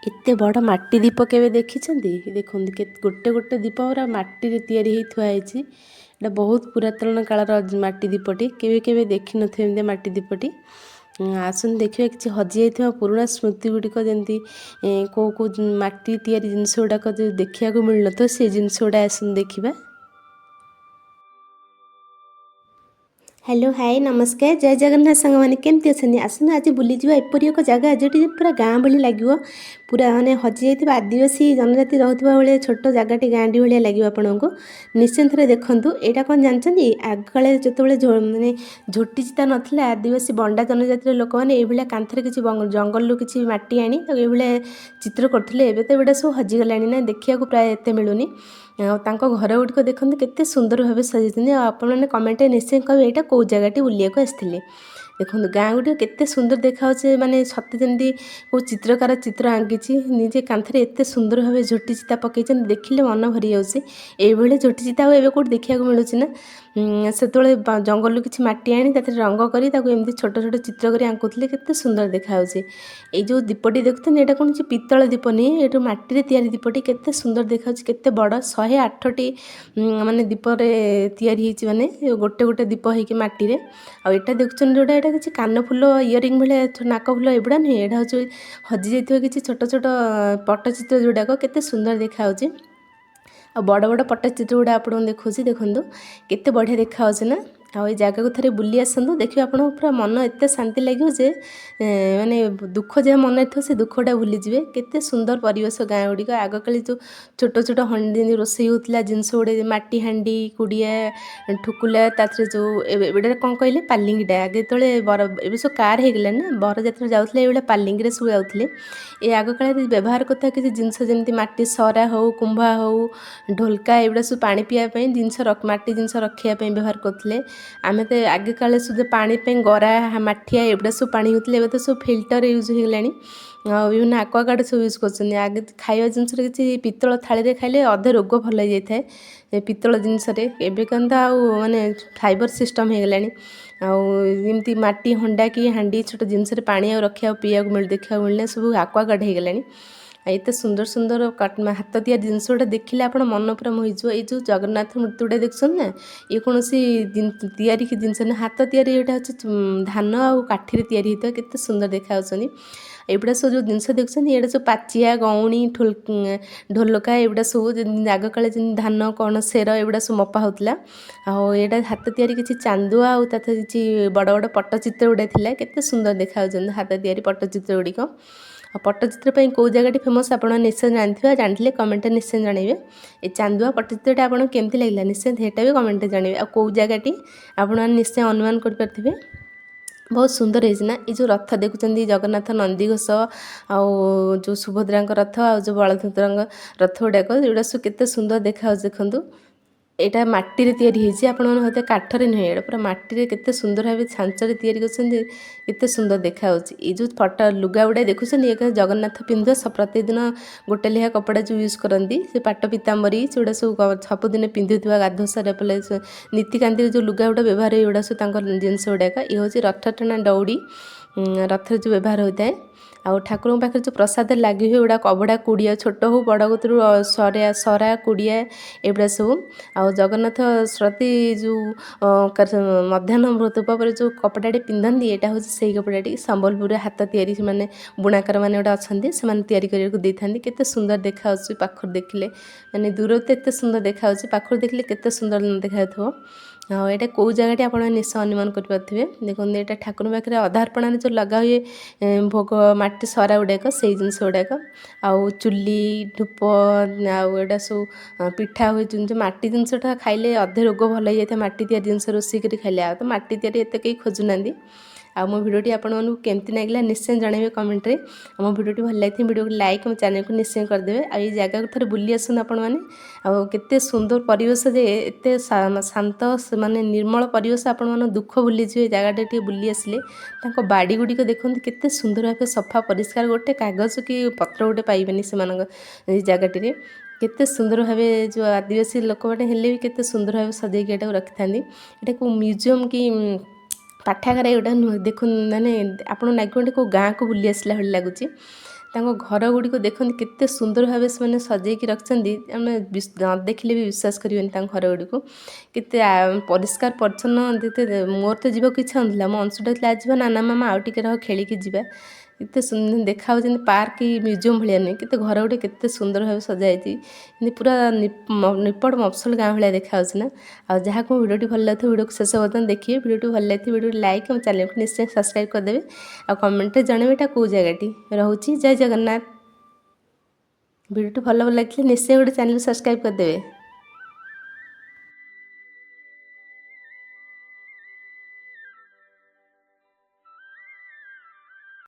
ଏତେ ବଡ଼ ମାଟି ଦୀପ କେବେ ଦେଖିଛନ୍ତି? ଦେଖନ୍ତୁ, ଗୋଟେ ଗୋଟେ ଦୀପ ପୁରା ମାଟିରେ ତିଆରି ହେଇ ଥୁଆ ହେଇଛି। ଏଇଟା ବହୁତ ପୁରାତନ କାଳର ମାଟି ଦୀପଟି। କେବେ କେବେ ଦେଖିନଥିବେ ଏମିତି ମାଟି ଦୀପଟି। ଆସନ୍ତୁ ଦେଖିବା କିଛି ହଜିଯାଇଥିବା ପୁରୁଣା ସ୍ମୃତି ଗୁଡ଼ିକ, ଯେମିତି କେଉଁ କେଉଁ ମାଟି ତିଆରି ଜିନିଷ ଗୁଡ଼ାକ ଯେଉଁ ଦେଖିବାକୁ ମିଳୁନଥିବ, ସେ ଜିନିଷ ଗୁଡ଼ା ଆସନ୍ତୁ ଦେଖିବା। ହ୍ୟାଲୋ, ହାଏ, ନମସ୍କାର, ଜୟ ଜଗନ୍ନାଥ ସାଙ୍ଗମାନେ। କେମିତି ଅଛନ୍ତି? ଆସନ୍ତୁ ଆଜି ବୁଲିଯିବା ଏପରି ଏକ ଜାଗା, ଯେଉଁଠି ପୁରା ଗାଁ ଭଳି ଲାଗିବ। ପୁରା ମାନେ ହଜିଯାଇଥିବା ଆଦିବାସୀ ଜନଜାତି ରହୁଥିବା ଭଳିଆ ଛୋଟ ଜାଗାଟି, ଗାଁଟି ଭଳିଆ ଲାଗିବ ଆପଣଙ୍କୁ। ନିଶ୍ଚୟ ଥରେ ଦେଖନ୍ତୁ। ଏଇଟା କ'ଣ ଜାଣିଛନ୍ତି? ଆଗକାଳେ ଯେତେବେଳେ ମାନେ ଝୋଟି ଚିତା ନଥିଲା, ଆଦିବାସୀ ବଣ୍ଡା ଜନଜାତିର ଲୋକମାନେ ଏଇଭଳିଆ କାନ୍ଥରେ କିଛି ଜଙ୍ଗଲରୁ କିଛି ମାଟି ଆଣି ତାକୁ ଏଇଭଳିଆ ଚିତ୍ର କରୁଥିଲେ। ଏବେ ତ ଏଗୁଡ଼ା ସବୁ ହଜିଗଲାଣି ନା, ଦେଖିବାକୁ ପ୍ରାୟ ଏତେ ମିଳୁନି। ଆଉ ତାଙ୍କ ଘର ଗୁଡ଼ିକ ଦେଖନ୍ତୁ, କେତେ ସୁନ୍ଦର ଭାବେ ସଜେଇଛନ୍ତି। ଆଉ ଆପଣମାନେ କମେଣ୍ଟରେ ନିଶ୍ଚୟ କହିବେ, ଏଇଟା କେଉଁ ଜାଗାଟି ବୁଲିବାକୁ ଆସିଥିଲେ। ଦେଖନ୍ତୁ, ଗାଁ ଗୁଡ଼ିକ କେତେ ସୁନ୍ଦର ଦେଖାଯାଉଛି। ମାନେ ସତେ ଯେମିତି କେଉଁ ଚିତ୍ରକାର ଚିତ୍ର ଆଙ୍କିଛି ନିଜେ କାନ୍ଥରେ। ଏତେ ସୁନ୍ଦର ଭାବେ ଝୋଟି ଚିତା ପକାଇଛନ୍ତି, ଦେଖିଲେ ମନ ଭରି ଯାଉଛି। ଏଇଭଳି ଝୋଟି ଚିତା ଆଉ ଏବେ କେଉଁଠି ଦେଖିବାକୁ ମିଳୁଛି ନା? ସେତେବେଳେ ଜଙ୍ଗଲରୁ କିଛି ମାଟି ଆଣି ତାଥିରେ ରଙ୍ଗ କରି ତାକୁ ଏମିତି ଛୋଟ ଛୋଟ ଚିତ୍ର କରି ଆଙ୍କୁଥିଲେ। କେତେ ସୁନ୍ଦର ଦେଖାଯାଉଛି। ଏଇ ଯେଉଁ ଦୀପଟି ଦେଖୁଛନ୍ତି, ଏଇଟା କୌଣସି ପିତ୍ତଳ ଦୀପ ନୁହେଁ, ଏଇଠୁ ମାଟିରେ ତିଆରି ଦୀପଟି। କେତେ ସୁନ୍ଦର ଦେଖାଯାଉଛି, କେତେ ବଡ଼। 108ଟି ମାନେ ଦୀପରେ ତିଆରି ହେଇଛି, ମାନେ ଗୋଟେ ଗୋଟେ ଦୀପ ହେଇକି ମାଟିରେ। ଆଉ ଏଇଟା ଦେଖୁଛନ୍ତି ଯେଉଁଟା, ଏଇଟା କିଛି କାନଫୁଲ, ଇୟରିଂ ଭଳିଆ, ନାକଫୁଲ ଏଗୁଡ଼ା ନୁହେଁ। ଏଇଟା ହେଉଛି ହଜିଯାଇଥିବା କିଛି ଛୋଟ ଛୋଟ ପଟ୍ଟଚିତ୍ର ଯେଉଁଟାକ, କେତେ ସୁନ୍ଦର ଦେଖାଯାଉଛି। ଆଉ ବଡ଼ ବଡ଼ ପଟ୍ଟଚିତ୍ର ଗୁଡ଼ା ଆପଣଙ୍କୁ ଦେଖାଉଛି। ଦେଖନ୍ତୁ, କେତେ ବଢ଼ିଆ ଦେଖାଯାଉଛି ନା? ଆଉ ଏଇ ଜାଗାକୁ ଥରେ ବୁଲି ଆସନ୍ତୁ, ଦେଖିବେ ଆପଣଙ୍କୁ ପୁରା ମନ ଏତେ ଶାନ୍ତି ଲାଗିବ ଯେ ମାନେ ଦୁଃଖ ଯାହା ମନରେ ଥିବ, ସେ ଦୁଃଖଟା ଭୁଲିଯିବେ। କେତେ ସୁନ୍ଦର ପରିବେଶ ଗାଁ ଗୁଡ଼ିକ। ଆଗକାଳେ ଯେଉଁ ଛୋଟ ଛୋଟ ହଣ୍ଡି ରୋଷେଇ ହେଉଥିଲା, ଜିନିଷ ଗୁଡ଼େ, ମାଟି ହାଣ୍ଡି, କୁଡ଼ିଆ, ଠୁକୁଲା, ତା ଦେହରେ ଯେଉଁ ଏଇଟା କ'ଣ କହିଲେ, ପାଲିଙ୍ଗିଟା। ଆଗେ ଯେତେବେଳେ ବର, ଏବେ ସବୁ କାର୍ ହେଇଗଲାଣି ନା, ବରଯାତ୍ରୀ ଯାଉଥିଲେ ଏଇଭଳିଆ ପାଲିଙ୍ଗିରେ ସବୁ ଯାଉଥିଲେ। ଏ ଆଗକାଳରେ ବ୍ୟବହାର କରୁଥିବା କିଛି ଜିନିଷ, ଯେମିତି ମାଟି ସରା ହଉ, କୁମ୍ଭା ହଉ, ଢୋଲକା, ଏଗୁଡ଼ା ସବୁ ପାଣି ପିଇବା ପାଇଁ ଜିନିଷ, ମାଟି ଜିନିଷ ରଖିବା ପାଇଁ ବ୍ୟବହାର କରୁଥିଲେ। ଆମେ ତ ଆଗେ କାଳେ ସୁଦ୍ଧା ପାଣି ପାଇଁ ଗରା, ମାଠିଆ, ଏଗୁଡ଼ା ସବୁ ପାଣି ହେଉଥିଲେ। ଏବେ ତ ସବୁ ଫିଲ୍ଟର ୟୁଜ୍ ହେଇଗଲାଣି ଆଉ ବିଭିନ୍ନ ଆକ୍ୱାଗାର୍ଡ଼ ସବୁ ୟୁଜ୍ କରୁଛନ୍ତି। ଆଗେ ଖାଇବା ଜିନିଷରେ କିଛି ପିତ୍ତଳ ଥାଳିରେ ଖାଇଲେ ଅଧେ ରୋଗ ଭଲ ହେଇଯାଇଥାଏ ଏ ପିତ୍ତଳ ଜିନିଷରେ। ଏବେ ତ ଆଉ ମାନେ ଫାଇବର ସିଷ୍ଟମ୍ ହେଇଗଲାଣି। ଆଉ ଏମିତି ମାଟି ହଣ୍ଡା କି ହାଣ୍ଡି, ଛୋଟ ଜିନିଷରେ ପାଣି ଆଉ ରଖିବାକୁ ପିଇବାକୁ ମିଳୁ ଦେଖିବାକୁ ମିଳିଲେ, ସବୁ ଆକ୍ୱାଗାର୍ଡ଼ ହେଇଗଲାଣି। ଆଉ ଏତେ ସୁନ୍ଦର ସୁନ୍ଦର ହାତ ତିଆରି ଜିନିଷ ଗୁଡ଼ା ଦେଖିଲେ ଆପଣ ମନ ପୁରା ମୋହିଯିବ। ଏଇ ଯେଉଁ ଜଗନ୍ନାଥ ମୂର୍ତ୍ତି ଗୁଡ଼ା ଦେଖୁଛନ୍ତି ନା, ଇଏ କୌଣସି ତିଆରି ଜିନିଷ ନୁହେଁ, ହାତ ତିଆରି। ଏଇଟା ହେଉଛି ଧାନ ଆଉ କାଠିରେ ତିଆରି ହେଇଥିବା। କେତେ ସୁନ୍ଦର ଦେଖାଯାଉଛନ୍ତି। ଏଗୁଡ଼ା ସବୁ ଯେଉଁ ଜିନିଷ ଦେଖୁଛନ୍ତି, ଏଇଟା ସବୁ ପାଚିଆ, ଗଉଣି, ଢୋଲକା, ଏଗୁଡ଼ା ସବୁ ଆଗକାଳେ ଯେମିତି ଧାନ କ'ଣ ସେର, ଏଗୁଡ଼ା ସବୁ ମପା ହେଉଥିଲା। ଆଉ ଏଇଟା ହାତ ତିଆରି କିଛି ଚାନ୍ଦୁଆ ଆଉ ତା ଦେହରେ କିଛି ବଡ଼ ବଡ଼ ପଟ୍ଟଚିତ୍ର ଗୁଡ଼ା ଥିଲା। କେତେ ସୁନ୍ଦର ଦେଖାଯାଉଛନ୍ତି ହାତ ତିଆରି ପଟ୍ଟଚିତ୍ର ଗୁଡ଼ିକ। ଆଉ ପଟ୍ଟଚିତ୍ର ପାଇଁ କେଉଁ ଜାଗାଟି ଫେମସ୍, ଆପଣ ନିଶ୍ଚୟ ଜାଣିଥିବେ। ଜାଣିଥିଲେ କମେଣ୍ଟରେ ନିଶ୍ଚୟ ଜଣାଇବେ। ଏ ଚାନ୍ଦୁଆ ପଟ୍ଟଚିତ୍ରଟା ଆପଣଙ୍କୁ କେମିତି ଲାଗିଲା, ନିଶ୍ଚୟ ସେଇଟା ବି କମେଣ୍ଟରେ ଜଣାଇବେ। ଆଉ କେଉଁ ଜାଗାଟି, ଆପଣମାନେ ନିଶ୍ଚୟ ଅନୁମାନ କରିପାରୁଥିବେ। ବହୁତ ସୁନ୍ଦର ହେଇଛି ନା? ଏଇ ଯେଉଁ ରଥ ଦେଖୁଛନ୍ତି, ଜଗନ୍ନାଥ ନନ୍ଦିଘୋଷ ଆଉ ଯେଉଁ ସୁଭଦ୍ରାଙ୍କ ରଥ ଆଉ ଯେଉଁ ବଳଭଦ୍ରଙ୍କ ରଥ ଗୁଡ଼ାକ, ଏଗୁଡ଼ା ସବୁ କେତେ ସୁନ୍ଦର ଦେଖାଯାଉଛି ଦେଖନ୍ତୁ। ଏଇଟା ମାଟିରେ ତିଆରି ହେଇଛି ଆପଣମାନେ ହୁଏତ, କାଠରେ ନୁହେଁ। ଏଇଟା ପୁରା ମାଟିରେ କେତେ ସୁନ୍ଦର ଭାବେ ଛାଞ୍ଚରେ ତିଆରି କରିଛନ୍ତି, କେତେ ସୁନ୍ଦର ଦେଖାଯାଉଛି। ଏଇ ଯେଉଁ ଫଟୋ ଲୁଗା ଗୁଡ଼ା ଦେଖୁଛନ୍ତି, ଇଏ ଜଗନ୍ନାଥ ପିନ୍ଧୁଥିବା ପ୍ରତିଦିନ ଗୋଟେ ଲେଖା କପଡ଼ା ଯେଉଁ ୟୁଜ୍ କରନ୍ତି, ସେ ପାଟ ପିତାମ୍ବରୀ, ସେଗୁଡ଼ା ସବୁ ସବୁଦିନ ପିନ୍ଧୁଥିବା, ଗାଧୋଇ ସାରିଲା ପରେ ନୀତିକାନ୍ତିରେ ଯେଉଁ ଲୁଗା ଗୁଡ଼ା ବ୍ୟବହାର, ଏଗୁଡ଼ା ସବୁ ତାଙ୍କ ଜିନିଷ ଗୁଡ଼ାକ। ଇଏ ହେଉଛି ରଥ ଟଣା ଦଉଡ଼ି, ରଥରେ ଯେଉଁ ବ୍ୟବହାର ହୋଇଥାଏ। ଆଉ ଠାକୁରଙ୍କ ପାଖରେ ଯେଉଁ ପ୍ରସାଦ ଲାଗି ହୁଏ, ଏଗୁଡ଼ା ଅବଢ଼ା କୁଡ଼ିଆ, ଛୋଟ ହଉ ବଡ଼ କତୁରୁ ସରା, ସରା କୁଡ଼ିଆ, ଏଗୁଡ଼ା ସବୁ। ଆଉ ଜଗନ୍ନାଥ ପ୍ରତି ଯେଉଁ ମଧ୍ୟାହ୍ନ ଧୂପ ପରେ ଯେଉଁ କପଡ଼ାଟି ପିନ୍ଧନ୍ତି, ଏଇଟା ହେଉଛି ସେଇ କପଡ଼ାଟି। ସମ୍ବଲପୁରରେ ହାତ ତିଆରି, ସେମାନେ ବୁଣାକାର ମାନେ ଗୋଟେ ଅଛନ୍ତି, ସେମାନେ ତିଆରି କରିବାକୁ ଦେଇଥାନ୍ତି। କେତେ ସୁନ୍ଦର ଦେଖାଯାଉଛି ପାଖରୁ ଦେଖିଲେ। ମାନେ ଦୂରରୁ ତ ଏତେ ସୁନ୍ଦର ଦେଖାଯାଉଛି, ପାଖରୁ ଦେଖିଲେ କେତେ ସୁନ୍ଦର ଦେଖାଯାଉଥିବ। ଆଉ ଏଇଟା କେଉଁ ଜାଗାଟି, ଆପଣ ନିଶ୍ଚୟ ଅନୁମାନ କରିପାରୁଥିବେ। ଦେଖନ୍ତୁ, ଏଇଟା ଠାକୁରଙ୍କ ପାଖରେ ଅଧରପଣାରେ ଯେଉଁ ଲଗା ହୁଏ ଭୋଗ, ମାଟି ସରା ଗୁଡ଼ାକ, ସେଇ ଜିନିଷ ଗୁଡ଼ାକ। ଆଉ ଚୁଲି, ଧୂପ, ଆଉ ଏଇଟା ସବୁ ପିଠା ହୁଏ। ଯେଉଁ ମାଟି ଜିନିଷଟା ଖାଇଲେ ଅଧେ ରୋଗ ଭଲ ହେଇଯାଇଥାଏ, ମାଟି ତିଆରି ଜିନିଷ ରୋଷେଇ କରି ଖାଇଲେ। ଆଉ ତ ମାଟି ତିଆରି ଏତେ କେହି ଖୋଜୁନାହାନ୍ତି। ଆଉ ମୋ ଭିଡ଼ିଓଟି ଆପଣମାନଙ୍କୁ କେମିତି ଲାଗିଲା, ନିଶ୍ଚୟ ଜଣାଇବେ କମେଣ୍ଟରେ। ଆଉ ମୋ ଭିଡ଼ିଓଟି ଭଲ ଲାଗିଥିଲେ ଭିଡ଼ିଓକୁ ଲାଇକ୍, ମୋ ଚ୍ୟାନେଲକୁ ନିଶ୍ଚୟ କରିଦେବେ। ଆଉ ଏଇ ଜାଗାକୁ ଥରେ ବୁଲି ଆସନ୍ତୁ ଆପଣମାନେ। ଆଉ କେତେ ସୁନ୍ଦର ପରିବେଶ ଯେ, ଏତେ ଶାନ୍ତ, ମାନେ ନିର୍ମଳ ପରିବେଶ, ଆପଣମାନଙ୍କ ଦୁଃଖ ଭୁଲିଯିବେ ଏ ଜାଗାଟା ଟିକେ ବୁଲି ଆସିଲେ। ତାଙ୍କ ବାଡ଼ି ଗୁଡ଼ିକ ଦେଖନ୍ତୁ, କେତେ ସୁନ୍ଦର ଭାବେ ସଫା ପରିଷ୍କାର। ଗୋଟେ କାଗଜ କି ପତ୍ର ଗୋଟେ ପାଇବେନି ସେମାନଙ୍କ ଏଇ ଜାଗାଟିରେ। କେତେ ସୁନ୍ଦର ଭାବେ ଯେଉଁ ଆଦିବାସୀ ଲୋକମାନେ ହେଲେ ବି କେତେ ସୁନ୍ଦର ଭାବେ ସଜେଇକି ଏଟାକୁ ରଖିଥାନ୍ତି। ଏଟାକୁ ମ୍ୟୁଜିୟମ୍ କି ପାଠାଗାର ଏଗୁଡ଼ା ନୁହେଁ। ଦେଖନ୍ତୁ, ମାନେ ଆପଣଙ୍କୁ ଲାଗିବ ଗୋଟେ କେଉଁ ଗାଁକୁ ବୁଲି ଆସିଲା ଭଳି ଲାଗୁଛି। ତାଙ୍କ ଘର ଗୁଡ଼ିକ ଦେଖନ୍ତୁ, କେତେ ସୁନ୍ଦର ଭାବେ ସେମାନେ ସଜେଇକି ରଖିଛନ୍ତି। ଆମେ ନ ଦେଖିଲେ ବି ବିଶ୍ୱାସ କରିବେନି। ତାଙ୍କ ଘର ଗୁଡ଼ିକୁ କେତେ ପରିଷ୍କାର ପରିଚ୍ଛନ୍ନ। ଯେତେ ମୋର ତ ଯିବାକୁ ଇଚ୍ଛା ହେଉନଥିଲା। ମୋ ଅଂଶୁଟା ଥିଲା, ଯିବା। ନା ନା ମାମା, ଆଉ ଟିକେ ରହ, ଖେଳିକି ଯିବା। କେତେ ସୁନ୍ଦର ଦେଖାଯାଉଛନ୍ତି, ପାର୍କ କି ମ୍ୟୁଜିୟମ୍ ଭଳିଆ ନୁହେଁ? କେତେ ଘର ଗୋଟେ କେତେ ସୁନ୍ଦର ଭାବେ ସଜା ହେଇଛି। ଏମିତି ପୁରା ନିପଟ ମଫସଲ ଗାଁ ଭଳିଆ ଦେଖାଯାଉଛି ନା? ଆଉ ଯାହାକୁ ଭିଡ଼ିଓଟି ଭଲ ଲାଗୁଥିବ, ଭିଡ଼ିଓକୁ ଶେଷ ପର୍ଯ୍ୟନ୍ତ ଦେଖିବେ। ଭିଡ଼ିଓଟି ଭଲ ଲାଗିଥିବ, ଭିଡ଼ିଓଟି ଲାଇକ୍ ଆମ ଚ୍ୟାନେଲକୁ ନିଶ୍ଚୟ ସବସ୍କ୍ରାଇବ୍ କରିଦେବେ ଆଉ କମେଣ୍ଟରେ ଜଣାଇବେ ଏଇଟା କେଉଁ ଜାଗାଟି। ରହୁଛି, ଜୟ ଜଗନ୍ନାଥ। ଭିଡ଼ିଓଟି ଭଲ ଲାଗିଥିଲେ ନିଶ୍ଚୟ ଗୋଟେ ଚ୍ୟାନେଲ୍ ସବସ୍କ୍ରାଇବ୍ କରିଦେବେ।